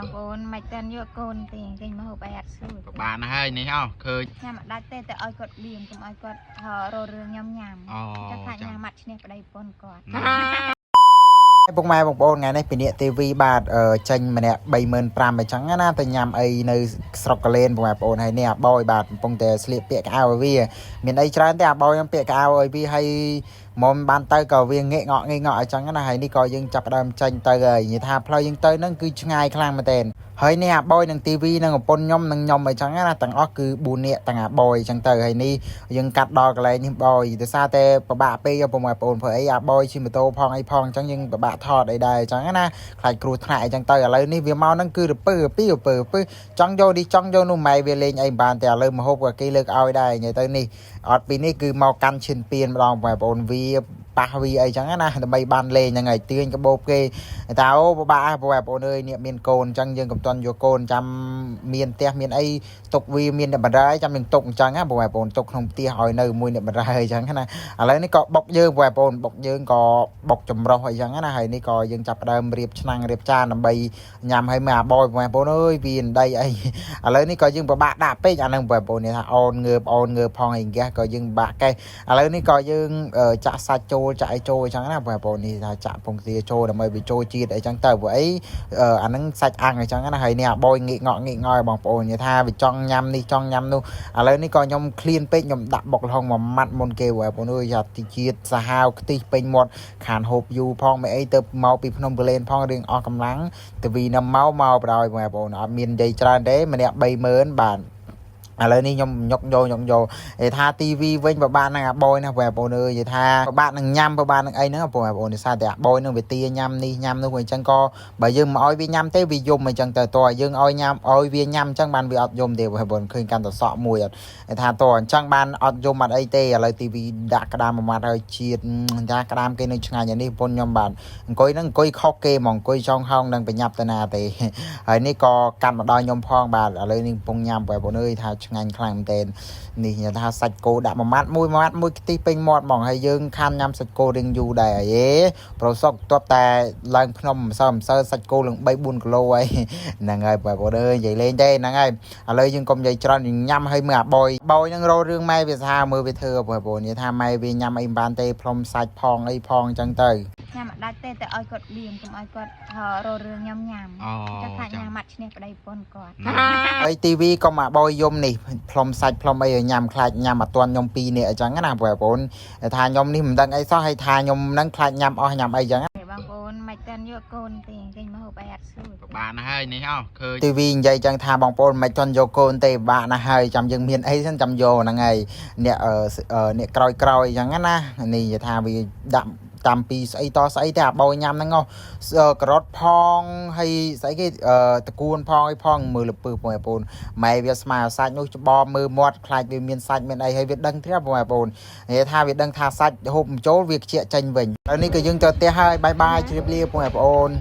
បងប្អូនមិនតាន់យកកូនទេគេមកហូបអីអត់ស្រួល ប្របានហើយនេះអោឃើញ ញ៉ាំអត់ដាច់ទេតែឲ្យគាត់បៀមកុំឲ្យគាត់រករឿងញ៉ាំញ៉ាំ អូ ចាខាច់ ចាំ ញ៉ាំអត់ឈ្នះប្តីប្រពន្ធគាត់ ពុកម៉ែបងប្អូនថ្ងៃនេះពីនេះ TV បាទចេញម្នាក់35,000អញ្ចឹងណាទៅញ៉ាំអីនៅស្រុកកលែនពុកម៉ែបងប្អូនហើយនេះអាបយបាទកំពុងតែស្លៀកពាក់កៅឲ្យវាមានអីច្រើនទេអាបយខ្ញុំពាក់កៅឲ្យវាហើយមុំបានទៅក៏វាងាកងក់ងាកងក់អញ្ចឹងណាហើយនេះក៏យើងចាប់ផ្ដើមចេញទៅហើយនិយាយថាផ្លូវយើងទៅហ្នឹងគឺឆ្ងាយខ្លាំងមែនទែនហើយនេះអាបយនឹង TV នឹងប្រពន្ធខ្ញុំនិងខ្ញុំអីចឹងណាទាំងអស់គឺ4នាក់ទាំងអាបយអញ្ចឹងទៅហើយនេះយើងកាត់ដល់កន្លែងនេះបយដោយសារតែពិបាកពេកពុកម៉ែបងប្អូនព្រោះអីអាបយជិះម៉ូតូផងអីផងអញ្ចឹងយើងពិបាកថតអីដែរអញ្ចឹងណាខ្លាចគ្រោះថ្នាក់អីចឹងទៅឥឡូវនេះវាមកហ្នឹងគឺរពើពីរពើពើចង់យកនេះចង់យកនោះម៉ែវាលេងអីមិនបានតែឥឡូវមហូបក៏គេលើកឲ្យដែរនិយាយទៅនេះអត់ពីនេះគឺមកកាន់ឈិនពៀនម្ដងបងប្អូនវាប៉ះវាអីចឹងណាដើម្បីបានលេងហ្នឹងហើយទាញកាបូបគេតែអូពិបាកបងប្អូនអើយនេះមានកូនអញ្ចឹងយើងកុំតន់យកកូនចាំមានផ្ទះមានអីទុកវាមានអ្នកបរិយចាំយើងទុកអញ្ចឹងណាបងប្អូនទុកក្នុងផ្ទះឲ្យនៅមួយអ្នកបរិយអញ្ចឹងណាឥឡូវនេះក៏បុកយើងបងប្អូនបុកយើងក៏បុកចម្រុះអីចឹងណាហើយនេះក៏យើងចាប់ផ្ដើមរៀបឆ្នាំងរៀបចានដើម្បីញ៉ាំឲ្យមើលអាបយបងប្អូនអើយវាអណ្ដីអីឥឡូវនេះក៏យើងពិបាកដាក់ពេកអាហ្នឹងបងប្អូននេះថាអូនងើបអូនងើបផងអីហ្គេះក៏យើងពិបាកកេះឥឡូវនេះក៏យើងចាក់សាច់ចូលចាក់អីចូលអញ្ចឹងណាបងប្អូននេះថាចាក់ពងទាចូលដើម្បីវាចូលជាតិអីចឹងទៅព្រោះអីអាហ្នឹងសាច់អាំងអញ្ចឹងណាហើយនេះអាបយងាកងក់ងាកងយបងប្អូននិយាយថាវាចង់ញ៉ាំនេះចង់ញ៉ាំនោះឥឡូវនេះក៏ខ្ញុំឃ្លានពេកខ្ញុំដាក់បុកល្ហុងមួយម៉ាត់មុនគេបងប្អូនអើយយ៉ាទីជាតិសាហាវខ្ទិះពេញមាត់ខានហូបយូរផងមិនអីទៅមកពីភ្នំកលែនផងរៀងអស់កម្លាំងទៅវីនឹមមកមកបដ ாய் បងប្អូនអត់មាននិយាយច្រើនទេម្នាក់30000បាទឥឡូវនេះខ្ញុំញុកយកញុកយកនិយាយថា TV វិញប្របាននឹងអាបយណាបងប្អូនអើយនិយាយថាប្របាក់នឹងញ៉ាំប្របាននឹងអីហ្នឹងបងប្អូនដោយសារតែអាបយនឹងវាទាញ៉ាំនេះញ៉ាំនោះអញ្ចឹងក៏បើយើងមកឲ្យវាញ៉ាំទេវាយំអញ្ចឹងទៅតើយើងឲ្យញ៉ាំឲ្យវាញ៉ាំអញ្ចឹងបានវាអត់យំទេបងប្អូនឃើញកាន់តែសក់មួយអត់គេថាតើអញ្ចឹងបានអត់យំអត់អីទេឥឡូវ TV ដាក់ក្តាមមួយម៉ាត់ហើយជាតិថាក្តាមគេនៅឆ្ងាញ់នេះបងខ្ញុំបាទអង្គុយហ្នឹងអង្គុយខុសគេហ្មងអង្គុយចង់ហោងនឹងបញ្ញាប់ទៅណាទេហើយនេះក៏កាត់មកដល់ខ្ញុំផងបាទឥឡូវនេះកំពុងញ៉ាំបងប្អូនអើយថាឆ្ងាញ់ខ្លាំងមែនទែននេះនិយាយថាសាច់គោដាក់មួយម៉ាត់មួយម៉ាត់មួយខ្ទិះពេញមាត់ហ្មងហើយយើងខានញ៉ាំសាច់គោរៀងយូរដែរអីប្រូសុកទាប់តែឡើងភ្នំម្សិលម្សិលសាច់គោឡើង3 4គីឡូហើយហ្នឹងហើយបងប្អូនអើយនិយាយលេងទេហ្នឹងហើយឥឡូវយើងកុំនិយាយច្រើនញ៉ាំឲ្យមើលអាបយបយហ្នឹងរករឿងម៉ែវាថាមើលវាធ្វើបងប្អូននិយាយថាម៉ែវាញ៉ាំអីមិនបានទេផ្លុំសាច់ផងអីផងអញ្ចឹងទៅ ញ៉ាំអត់ដាច់ទេតែឲ្យគាត់បៀមកុំឲ្យគាត់រករឿងញ៉ាំញ៉ាំ អូ ចាខាច់ ចាំ ញ៉ាំអត់ឈ្នះប្តីប្រពន្ធគាត់ ហើយ TV ក៏មកបយយំនេះផ្លុំសាច់ផ្លុំអីឲ្យញ៉ាំខ្លាចញ៉ាំអត់ទាន់ខ្ញុំពីរនេះអញ្ចឹងណាបងប្អូនថាខ្ញុំនេះមិនដឹងអីសោះហើយថាខ្ញុំហ្នឹងខ្លាចញ៉ាំអស់ញ៉ាំអីអញ្ចឹង បងប្អូនមិនតាន់យកកូនទេគេមកហូបអីអត់ស្រួល ប្របានហើយនេះអោឃើញ TV និយាយចឹងថាបងប្អូនមិនទាន់យកកូនទេបាក់ណាស់ហើយចាំយើងមានអីសិនចាំយកហ្នឹងហើយអ្នកអ្នកក្រោយក្រោយអញ្ចឹងណានេះនិយាយថាវាដាក់តាមពីស្អីតស្អីទេអាបោញ៉ាំហ្នឹងហ៎ការ៉ុតផងហើយស្អីគេតកួនផងអីផងមើលលពើបងប្អូនម៉ែវាស្មើសាច់នោះច្បមើលមាត់ខ្លាចវាមានសាច់មានអីហើយវាដឹងត្រាប់បងប្អូននិយាយថាវាដឹងថាសាច់ហូបមិនចូលវាខ្ជាក់ចេញវិញហើយនេះក៏យើងទៅផ្ទះហើយ bye bye ជម្រាបលាបងប្អូន។